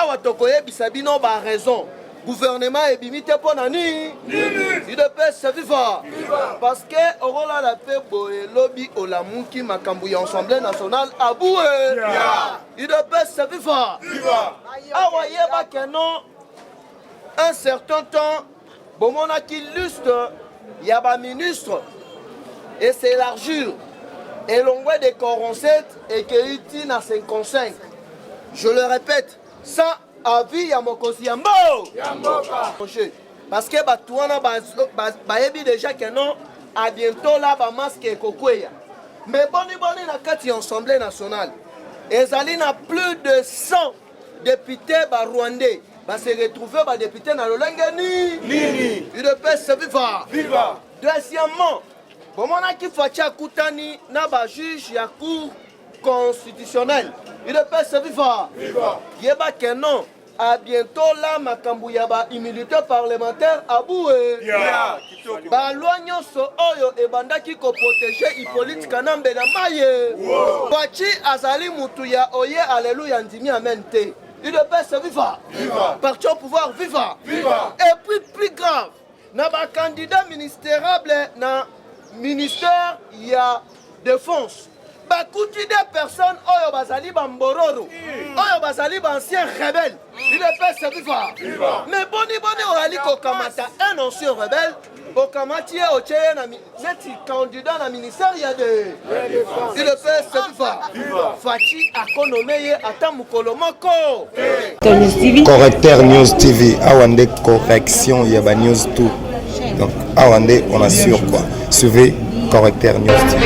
Awa tokoyebisa bino ba raison. Gouvernement ebimi te mpo na nini? UDPS viva! Parce que okolala mpe boye lobi olamuki makambo ya Assemblée nationale abue. UDPS viva! Awa yeba que non un certain temps bomonaki liste ya ba ministre et s'élargir elongwe de 47 ekei ti na 55. Je le répète, sans avis ya mokonzi ya mboka, parce que bato wana bayebi déjà que non, à bientôt là ba masque ekokweya. Mais boni boni na kati ya Assemblée nationale ezali na plus de 100 députés ba rwandais ba se retrouver ba député na lolenge nini? UDPS viva! Viva! Deuxièmement, bomonaki Fatshi akutani na ba juge ya cour constitutionnelle. UDPS viva! Viva! Yeba que non, à bientôt là makambo ya ba immunité parlementaire aboué. Ba loi nyonso oyo ebandaki ko protéger Hippolyte Kanambe na maye. Fatshi azali mutu ya oye alléluia ndimi amen te. UDPS viva! Viva! Parti au pouvoir viva! Viva! Et puis plus grave, na ba candidat ministérable na ministère ya défense bakuti des personnes oyo bazali ba mbororo, oyo bazali ba ancien rebelle. UDPS viva! Viva! Mais boni boni oyali kokamata un ancien rebelle, okamati ye otie ye na neti candidat na ministère ya de UDPS viva! Viva! Fatshi akonome ye ata mokolo moko. Correcteur News TV, awa nde correction ya ba news tout. Donc awa nde on assure quoi. Suivez Correcteur News TV.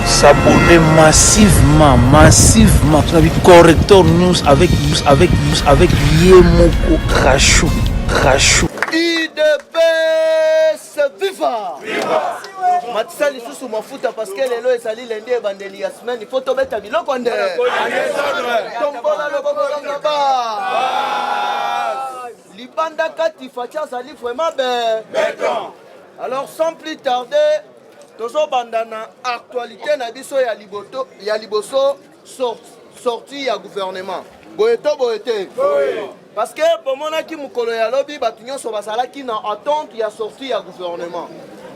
S'abonner massivement, massivement. Tu as vu Corrector News avec, avec, avec Yemoko Rachou, Rachou. UDPS viva! Viva! Matisa lisusu mafuta parce que lelo ezali lundi ebandeli ya semaine, il faut tobeta biloko nde. Tombola loboko longa ba. Libanda kati Fatshi azali vraiment be. Béton. Alors sans plus tarder, tozobanda na actualité na biso ya liboto ya liboso sortie ya gouvernement. Boye to boye te. Parce que bomonaki mokolo ya lobi bato nyonso bazalaki na attente ya sortie ya gouvernement.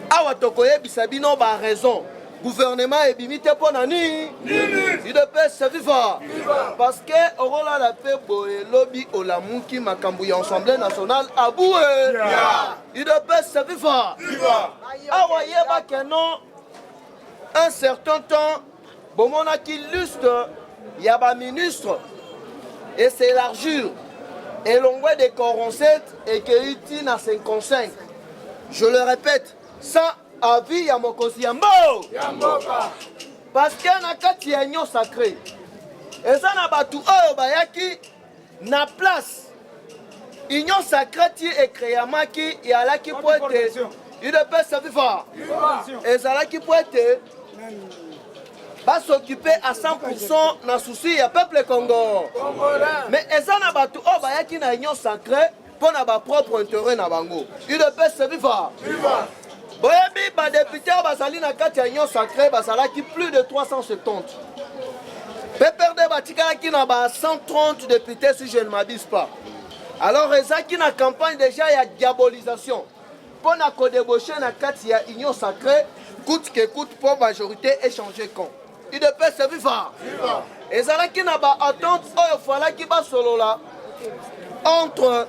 Awa tokoyebisa bino ba raison. Gouvernement ebimi te mpo na nini? UDPS viva! Parce que okolala mpe boye lobi olamuki makambo ya Assemblée nationale aboué. UDPS viva! Awa yeba que non, un certain temps bomonaki liste ya ba ministre et s'élargir elongwe de 47 ekei ti na 55. Je le répète, sans avis ya mokonzi ya mboka. Parce que na kati ya union sacrée eza na bato oyo bayaki na place. Union sacrée ti ecréamaki eyalaki po ete UDPS viva, ezalaki po ete bas'occuper à 100% na souci ya peuple Congo. Mais eza na bato oyo bayaki na union sacrée mpo na ba propre intérêt na bango. UDPS viva! Boyebi ba député oyo bazali na kati ya union sacrée bazalaki plus de 370. PPRD batikalaki na ba 130 députés si je ne m'abuse pas. Alors ezalaki na campagne déjà ya diabolisation mpo na kodébaucher na kati ya union sacrée coûte que coûte mpo majorité échanger camp. UDPS viva! Ezalaki na ba attente oyo falaki basolola entre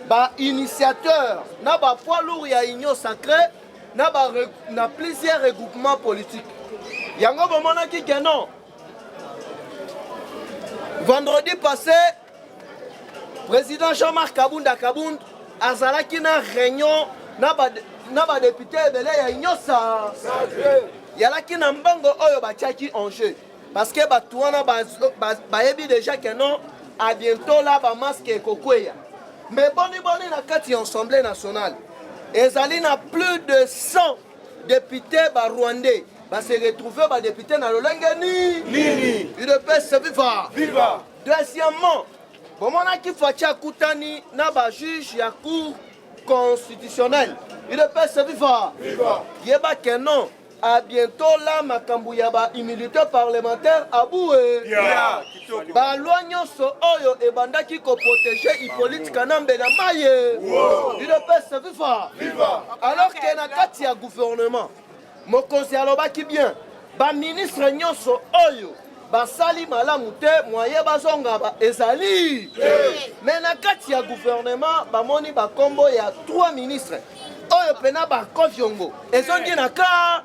ba initiateur na ba poids lourd ya union sacrée na ba na plusieurs regroupements politiques. Yango bomonaki que non, vendredi passé président Jean-Marc Kabunda Kabund azalaki na réunion na ba député ebele ya union sacrée. Yalaki na mbongo oyo batiaki en jeu parce que bato wana bayebi déjà que non, à bientôt là ba masque ekokweya. Mais boni boni na kati ya Assemblée nationale ezali na plus de 100 députés ba rwandais ba se retrouver ba député na lolenge nini? UDPS viva! Viva! Deuxièmement, bomonaki Fatshi akutani na ba juge ya cour constitutionnelle. UDPS viva! Viva! Yeba que non, À bientôt là makambo ya ba immunité parlementaire abue Yeah, kitoko. Ba loi nyonso oyo ebandaki ko protéger Hippolyte Kanambe na maye. UDPS viva. Viva. Alors que na kati ya gouvernement mokonzi alobaki bien ba ministre nyonso oyo basali malamu te moyen bazonga ba ezali mais na kati ya gouvernement bamoni bakombo ya 3 ministres oyo pena bakoviongo ezongi na ka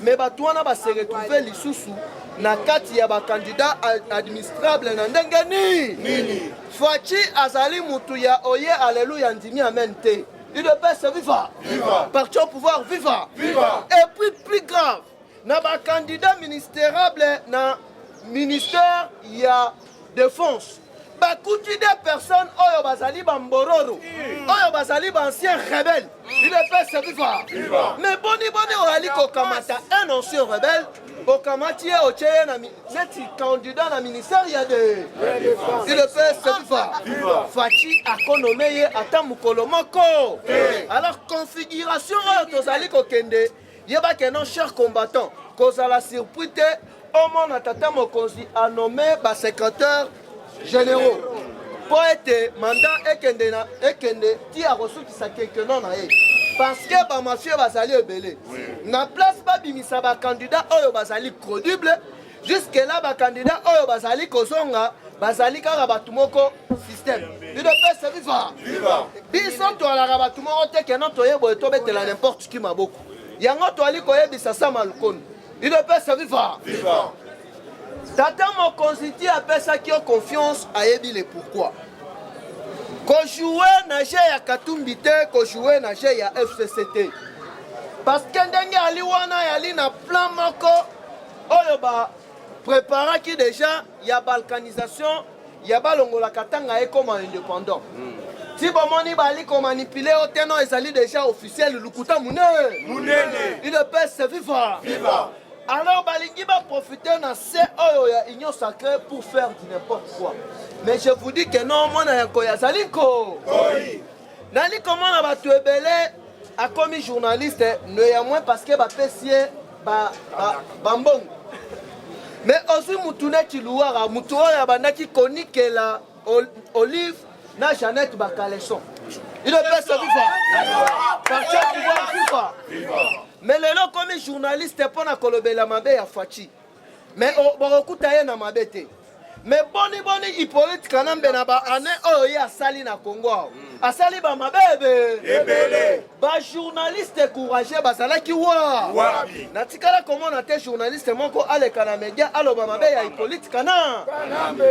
me bato wana base retrouve lisusu na kati ya bacandidat administrable na ndenge nini Fatshi azali mutu ya oye aleluya ndimi amen te. UDPS viva, viva. Parti au pouvoir viva, viva. Et puis plus grave na bacandidat ministérable na ministère ya défense bakuti de personnes oyo bazali bambororo oyo bazali baancien rebelle. UDPS viva, mais boni boni oyali kokamata un ancien rebelle, okamati ye, otie ye na neti candidat na ministère ya de UDPS viva. Fatshi akonome ye ata mokolo moko. Alors configuration oyo tozali kokende, yeba ke non, cher combattant, kozala surpris te omona tata mokonzi anome basecrétaire généraux mpo ete mandat ekende na ekende ti akosukisa quinquennat na ye, parce que bamafie bazali ebele na place. Babimisa bacandidat oyo bazali crédible. Jusque là bacandidat oyo bazali kozonga bazali kaka bato moko système. UDPS viva. Biso toalaka bato moko te kena toyeboye tobetela n'importe qui maboko. Yango toali koyebisa Sama Lukondo, UDPS viva. Tata mokonzi ti apesaki yo confiance, ayebi le pourquoi. Kojouer na jeu ya Katumbi te, kojouer na jeu ya FCC te, parce que ndenge ali wana yali na plan moko oyo bapreparaki déjà ya balkanisation ya balongolaka ntango ekoma indépendant. Ti bomoni bali komanipuler o te, no, ezali déjà officiel, lukuta monene. Munene. UDPS viva. Viva. Alors balingi baprofite na se oyo ya Union sacrée pour faire du n'importe quoi, mais je vous dis que non, mwana ya nkoyi azali nko. Koi. Nali komona bato ebele akomi journaliste néanmoins parce que bapesi ye bambongo, mais ozwi mutu neti Luwara, mutu oyo abandaki konikela Olive na Jeannette bacaleçon. UDPS viva, parti au pouvoir viva. Mais lelo okomi journaliste mpo na kolobela mabe ya Fatshi, mais bokokuta ye na mabe te. Mais boni boni Hippolyte Kanambe na baane oyo ye asali na Congo awa, asali bamabe ebe. Ebele. Bajournaliste courageux bazalaki wa? Wapi? Natikala komona te journaliste moko aleka na media aloba mabe ya Hippolyte Kana,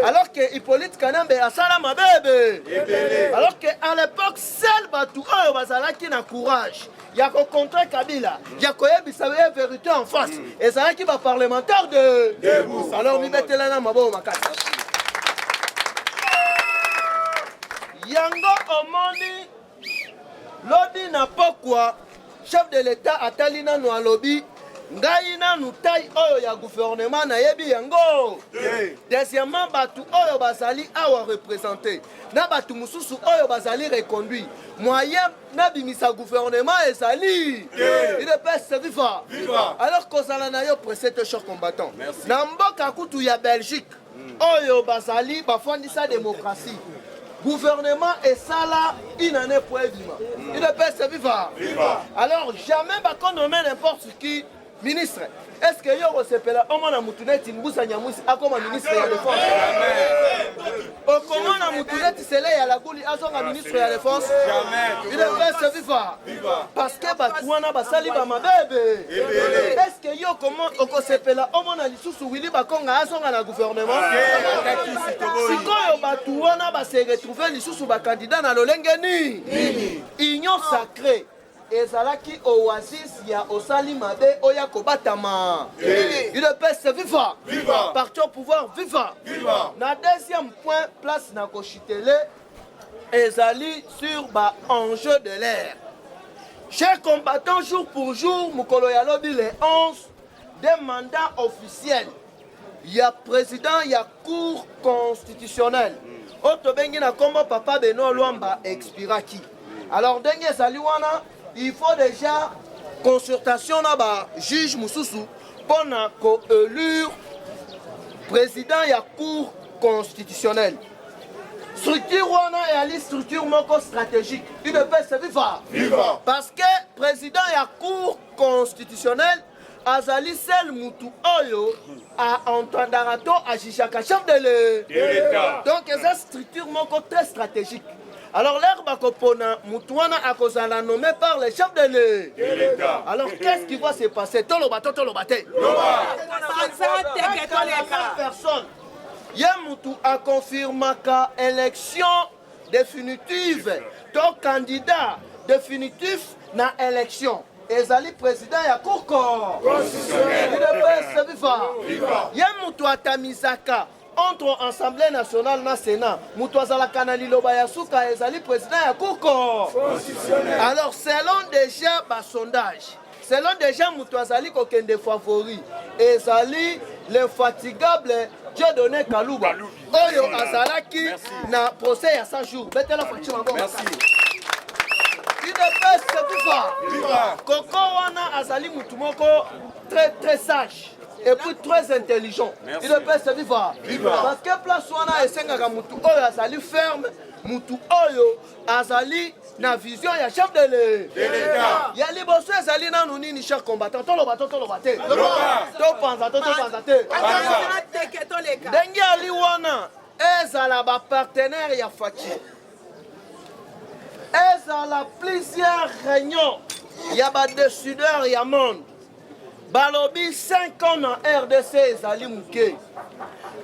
alors que Hippolyte Kanambe asala mabe ebe. Ebele. Alors que à l'époque seul bato oyo bazalaki na courage ya kocontrer Kabila, ya koyebisa ye vérité en face, ezalaki baparlementaire de Debout. Alors mibetela na maboko makasi. Yango omoni lobi na pokwa chef de l'État atali nanu, alobi: ngai nanu taille oyo ya gouvernement nayebi yango. Te. Deuxièmement, bato oyo bazali awa représente na bato mosusu oyo bazali reconduit, moyen nabimisa gouvernement ezali. Te. UDPS viva. Viva. Alors kozala na yo pressé te, cher combattant. Merci. Na mboka kutu ya Belgique oyo bazali bafandisa démocratie, gouvernement esala une année po ebima. UDPS viva. Viva. Alors jamais bakonome n'importe qui ministre. Est ce que yo kosepela omona mutu neti Mbusa Nyamwisi akoma ministre ya défense? Okomona mutu neti Sele ya Laguli azonga ministre ya défense? Jamais. UDPS viva. Viva. Parce que bato wana basali bamabebe. Ebele. Est ce que yo okosepela omona lisusu Willy Bakonga azonga na gouvernement? Atakisi toboyi. Sikoyo bato wana base retrouve lisusu bacandidat na lolenge nini? Union sacrée ezalaki oasis ya osali mabe oya kobatama. UDPS viva. Viva. Parti au pouvoir viva. Viva. Na deuxième point, place na koshitele ezali sur baenjeu de l'heure. Chers combattants, jour pour jour mokolo ya lobi le 11, des mandats officiels ya président ya Cour constitutionnelle oyo tobengi na nkombo papa Benoît Lwamba expiraki. Alors ndenge ezali wana, il faut déjà consultation na ba juge mosusu mpo na koelure président ya cour constitutionnelle. Structure wana eyali structure moko stratégique. UDPS viva! Viva! Parce que président ya cour constitutionnelle azali seul mutu oyo a entendaka to ajugeaka chef de l'État. Donc eza structure moko très stratégique. Alors l'heure bakopona mutu wana akozala nommé par le chef de l'État. Alors qu'est-ce qui va se passer? Toloba to toloba te. Personne. Ye mutu akonfirmaka élection définitive to candidat définitif na élection ezali président ya cour constitutionnelle. Viva. Ye mutu atamisaka entre Assemblée nationale na Sénat, mutu azalaka na liloba ya suka ezali président ya cour constitutionnelle. Alors selon déjà ba sondage, selon déjà mutu azali kokende favori ezali l'infatigable Dieudonné Kaluba oyo azalaki na procès ya 100 jours. Betela Fatshi maboko. Merci. UDPS viva. Koko wana azali mutu moko très très sage et puis très intelligent. UDPS viva. Parce que place wana esengaka mutu oyo azali ferme, mutu oyo azali na vision ya chef de l'État. Ya liboso ezali nanu nini, cher combattant? Toloba to toloba te, topanza to topanza te. Ndenge ali wana, ezala bapartenaire ya Fatshi, ezala plusieurs réunions ya badécideur ya monde, balobi 5 ans na RDC ezali moke.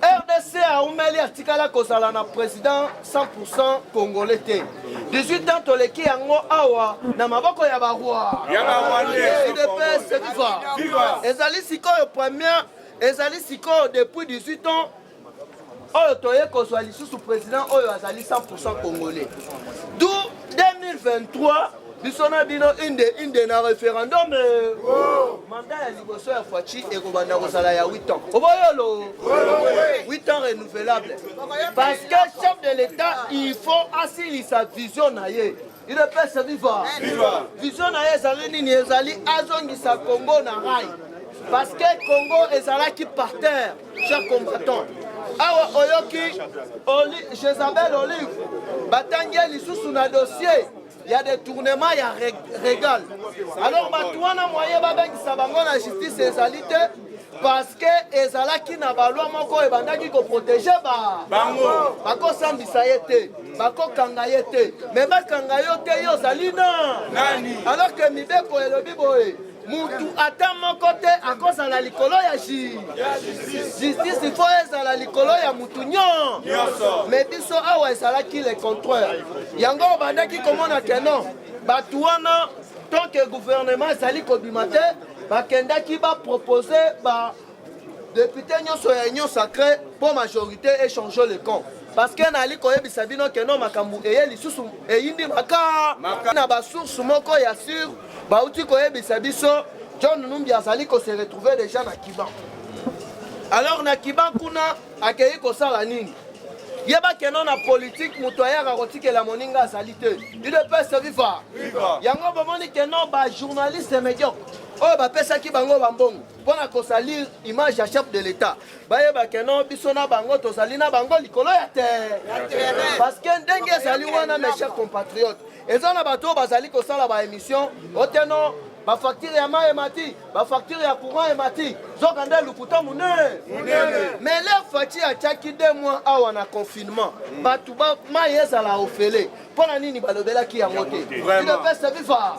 RDC aumeli atikala kozala na président 100% congolais te. 18 ans toleki yango awa na maboko ya baroi UDPS viva. Ezali sikoyo première, ezali sikoyo depuis 18 ans oyo toye kozwa lisusu président oyo azali 100% congolais. D'où 2023 biso na bino inde inde na référendum. Mandat ya liboso ya Fatshi ekobanda kozala ya 8 ans, oboyolo 8 ans renouvelable, parce que chef de l'État, il faut asilisa vision na ye. UDPS viva. Vision na ye ezali nini? Ezali azongisa Congo na rail, parce que Congo ezalaki par terre. Chers combattants, awa oyoki Jezabel Olive batangi ye lisusu na dossier ya détournement ya régal. Alors bato wana, moye babengisa bango na justice ezali te, parce que ezalaki na baloi moko ebandaki koprotéger bango. Bakosambisa ye te, bakokanga ye te, me bakanga yo te, yo ozali na nani? Alors que mibeko elobi boye: mutu ata moko te akozala likolo ya justice. Il faut ezala likolo ya mutu nyonso. Mais biso awa ezalaki le contraire. Yango obandaki komona ke non, bato wana, tant que gouvernement ezali kobima te, bakendaki bapropose ba député nyonso ya Union sacrée mpo majorité échange le camp. Parce que nali koyebisa bino ke non, makambo eye lisusu eyindi maka na basource moko ya sur bauti koyebisa biso, John Numbi azali kose retrouver déjà na Kiban. Alors na Kiban kuna akei kosala nini? Yeba ke non, na politique moto ayaka kotikela moninga azali te. UDPS viva. Yango bomoni ke non, bajournaliste médiocre oyo bapesaki bango bambongo mpo na kosalir image ya chef de l'État, bayeba ke non, biso na bango tozali na bango likolo ya te, parce que ndenge ezali wana, mes chers compatriotes, eza na bato oyo bazali kosala baémission oteno bafacture ya mai emati, bafacture ya courant emati, zoka nde lukuta monene. Mais l'heure Fatshi atiaki 2 mois awa na confinement, bato mai ezala ofele, mpo na nini balobelaki yango te? UDPS viva.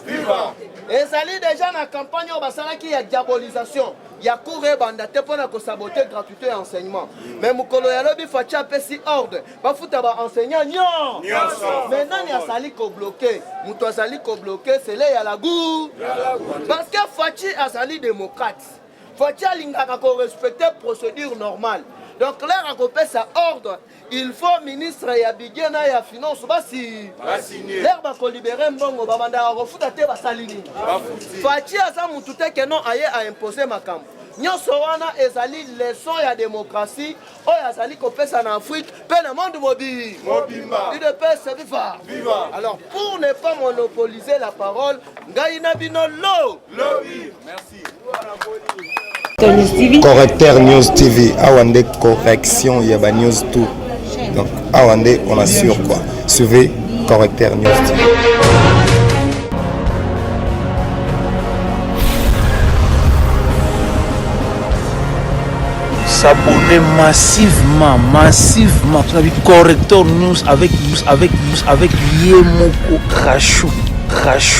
Ezali déjà na campagne oyo basalaki ya diabolisation ya cour ebanda te mpo na kosaboter gratuité ya enseignement. Mais mokolo ya lobi, Fatshi apesi ordre bafuta baenseignant nyonso. Mais nani azali kobloquer? Moto azali kobloquer sele ya lagu, parce que Fatshi azali démocrate. Fatshi alingaka korespecter procédure normale. Donc l'heure akopesa ordre, il faut ministre ya budget na ya finance basi l'heure bakolibérer mbongo, babandaka kofuta te. Basali nini? Fatshi aza mutu te ke non, aye aimpose makambo. Nyonso wana ezali leçon ya démocratie oyo azali kopesa na Afrique mpe na monde mobi mobimba. UDPS viva. Viva. Alors pour ne pas monopoliser la parole, ngai na bino lo lobi. Merci. Correcteur News TV, awa nde correction ya ba news tout. Donc awa nde on assure quoi. Suivez Correcteur News TV. S'abonner massivement, massivement. Corrector News avec avec avec ye moko Rachou, Rachou.